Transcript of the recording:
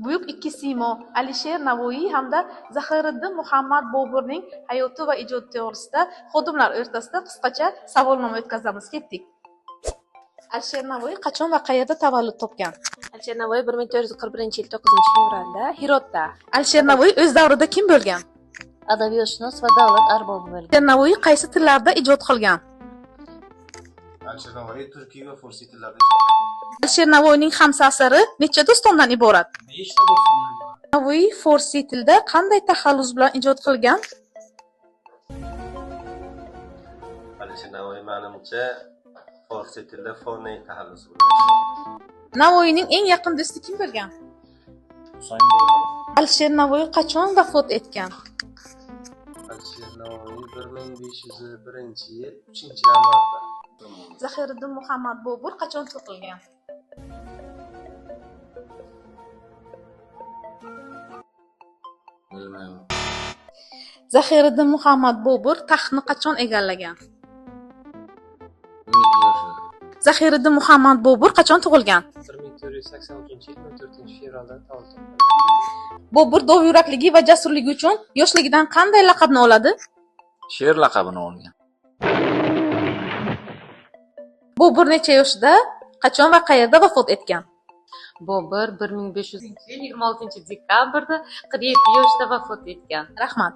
Buyuk ikki siymo Alisher Navoiy hamda Zahiriddin Muhammad Boburning hayoti va ijodi to'g'risida xodimlar o'rtasida qisqacha savolnoma o'tkazamiz. Ketdik. Alisher Navoiy qachon va qayerda tavallud topgan? Alisher Navoiy 1441-yil 9-fevralda Hirotda. Alisher Navoiy o'z davrida kim bo'lgan? Adabiyotshunos va davlat arbobi bo'lgan. Alisher Navoiy qaysi tillarda ijod qilgan? Alisher Navoiy turkiy va forsiy tillarda ijod qilgan. Alisher Navoiyning Xamsa asari necha dostondan iborat? 5 ta dostondan iborat. Navoiy forsiy tilda qanday taxallus bilan ijod qilgan? Alisher Navoiy menimcha forsiy tilda Foney taxallusi bilan. Navoiyning eng yaqin do'sti kim bo'lgan? Husayn Boyqalov. Alisher Navoiy qachon vafot etgan? Alisher Navoiy 1501-yil 3-yanvarda. Zahiriddin Muhammad Bobur qachon tug'ilgan? Bilmayman. Zahiriddin Muhammad Bobur taxtni qachon egallagan? 12 yoshida. Zahiriddin Muhammad Bobur qachon tug'ilgan? 1486-yil 14-fevralda tavallud topgan. Bobur dovyurakligi va jasurligi uchun yoshligidan qanday laqabni oladi? Sher laqabini olgan. Bobur necha yoshida, qachon va qayerda vafot etgan? Bobur 1500-yil 26-dekabrda 47 yoshida vafot etgan. Rahmat.